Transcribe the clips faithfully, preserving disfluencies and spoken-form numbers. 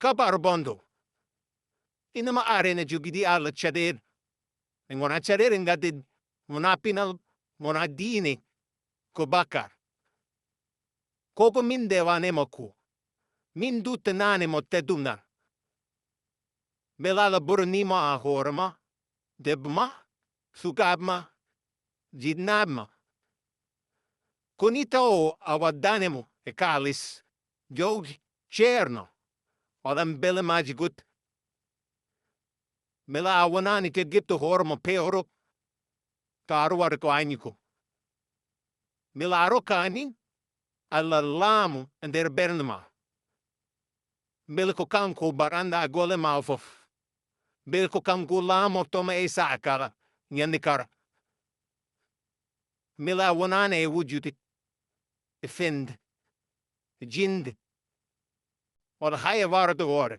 Kabar bondo. Ina ma arena jogidi Allah caɗeele. Ɓe ngona caɗeele ngadde wona pinal, wona diine, ko bakkar. Koko min ndewane makko. Min duttanane mo teddungal. Mbela Allah ɓuranima a hoore ma, debbo ma, sukaaɓe ma, jinnaɓe ma. Koni taw a waddane mo e kaalis, jawdi, ceerno, walla mbele maaji goɗɗi. Mbela a wonani teggitto hoore mo pewro, ka a rowata ko añi ko. Mbela a rokkani Allah laamu e nder ɓernde ma. Mbele ko kanko baɗanɗa golle ma fof. Mbele ko kanko laamortoma e sa'a kala, ñande kala. Mbela a wonani e wujjude, e fende, e jinde, walla hay e warde hoore.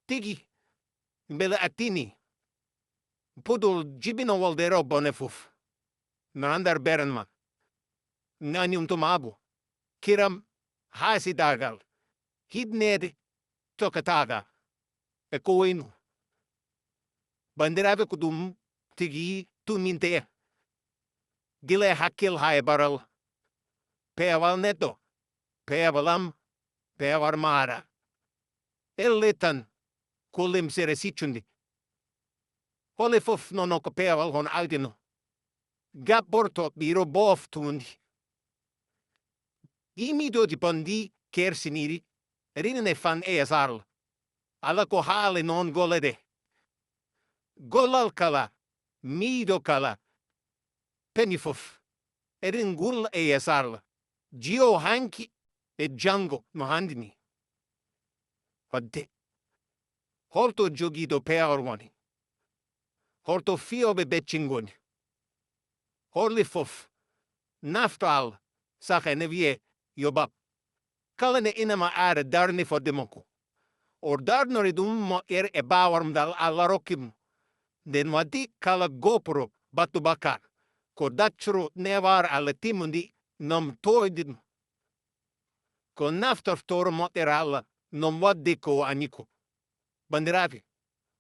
Tigi, mbele a tini puɗol jibinowol nde rew bone fof. No andar beren ma. Nani um to maabo. Kiram, haasidagal, hiɗneede, tokatagal, e ko wayno. Banndiraaɓe, ko ɗum tigi tuminte gila e hakkil haa e baral. Peewal neɗɗo, peewal am, peewal maaɗa. Elle tan ko limsere siccundi. Hole fof nono ko peewal hono altino. Gabborto ɓiro boof tuundi. Ɗi miijooji bonɗi kersiniiɗi, rinen e fan e yasarla. Ala ko haali noon golle ɗe. Gollal kala, miijo kala, peñi fof, eɗen ngulla e yasarla, jiyo hanki e janngo no hanndi ni. Wadde, holto jogiiɗo peewal woni? Holto fiyooɓe becce ngoni? Horli fof, nafto Allah, saka ene wiyee yo ɓaɓ. Kala ne ina ma aada darni fodde makko. O darnori ɗum moƴƴere e baawal ngal Allah rokki mo. Nden waddi kala gopro battu bakkar, ko daccoro newar Allah timmundi nom toydi ɗum. Ko naftortoro moƴƴere Allah nom waddi ko añi ko. Banndiraaɓe,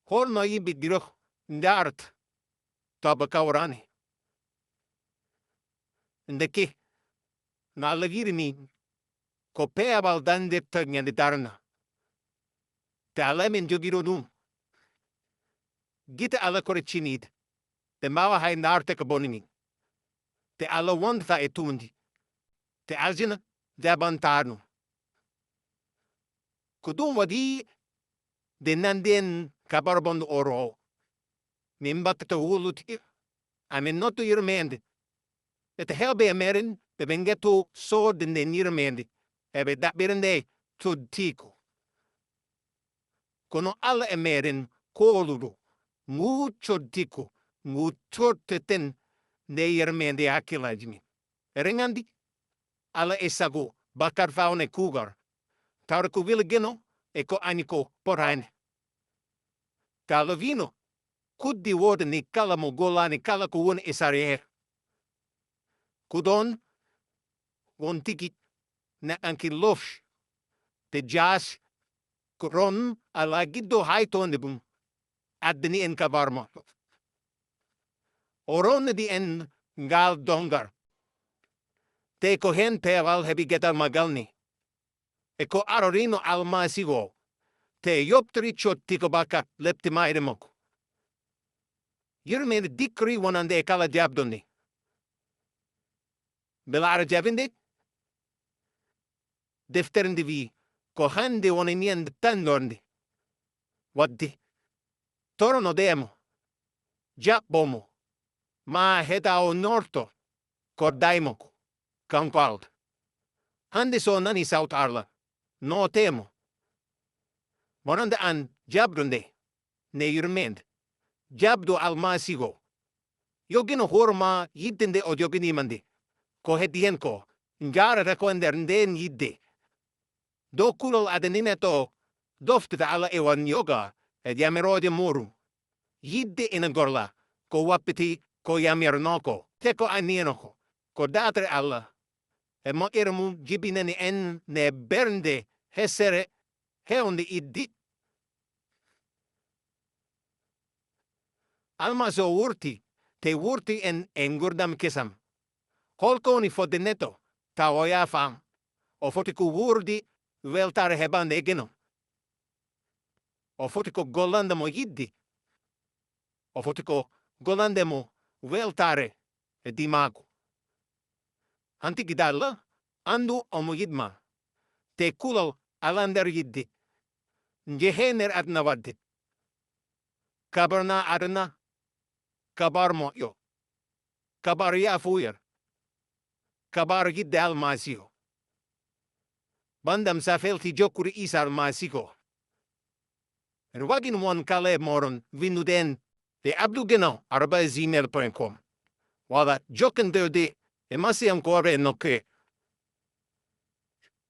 holno yimɓe ɗiro ndarata? Tawa kawrani. Ndeke, no Allah wiiri ni, ko peewal dañdirta ñande darna. Te Allah emin jogiro ɗum. Gite Allah kore ciniide. Ɗe mbaawa hay ndaarde ko boni ni. Te Allah wondata e tuundi. Te aljana jaɓanta ɗum. Ko ɗum waɗi nde nanndi en kabaaru bonɗo oro o, min mbaɗtata wullude, amin nodda yurmeende. Ete heewɓe e meeɗen ɓe ɓe ngetto soodde nden yurmeende, eɓe ɗaɓɓira nde coddiiko. Kono Allah e meeɗen kooluɗo, ngu coddiiko, ngu cotteten nde yurmeende e hakkillaaji min. Eɗen nganndi, alaa e sago bakkat fawna e kuugal, tawde ko welo geno e ko añi ko potaani. Ka Allah wiino, kuddi woodani kala mo gollaani kala ko woni e sariyeer. Ko ɗoon won tigi neɗɗanke lofci, te jaasi, ko ɗoon alaa giɗɗo haytoonde mum addani en kabaar makko. O ronnidi en ngaal donngal. Te ko heen peewal heɓi geɗal maggal ni. E ko aroriino Almasiihu o, te yooɓtori coddiiko bakkat lepte mayre makko. Yurmeende dikkori wonande e kala jaɓɗo nde. Mbela aɗa jaɓi nde? Deftere nde wiyi, ko hannde woni ñande tanndorde. Wadde, toranoɗee mo, jaɓɓo mo, ma heɗa o norto ko daymo ko, kanko Allah. Hannde so nani sawto Allah, nootee mo. Wonande aan jaɓɗo nde, nde yurmeende, jaɓɗo Almasiihu o. Yogino hoore ma yiɗde nde o joginii ma nde. Ko heddi heen ko, njaarata ko e nder ndeen yiɗde. Dow kulol adanine to ɗoftude Allah e won yoga e yamirooje muuɗum. Yiɗde ina golla ko wappiti ko yamirnoo ko, te ko anniyano ko, ko daaɗre Allah e moƴƴere mum jibinani en nde ɓernde hesere heewndi iddi. Almasiihu wurti, te wurti en e nguurndam kesam. Hol ko woni fodde neɗɗo tawa o yaafaama? O foti ko wuurdi weltaare heɓande e Geno. O foti ko gollande mo yiɗde. O foti ko gollande mo weltaare e dimaagu. An tigi dalla, anndu omo yiɗ ma. Te kulol alaa nder yiɗde. Njehee nder aduna waɗde. Kabar na aduna. Kabar moƴƴo. Kabar yaafuyer. Kabar yiɗde Almasiihu. Banndam sa felti jokkuri Iisa Almasiihu. En wagin won kala e moron winnude en e abdugeno arobase gmail point com. Wala jokkondirde e masiyankooɓe e nokke.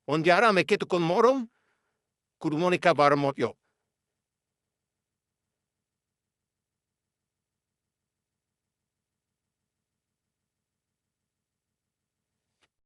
On njaaraama e kettugol moron, ko ɗum woni kabar moƴƴo.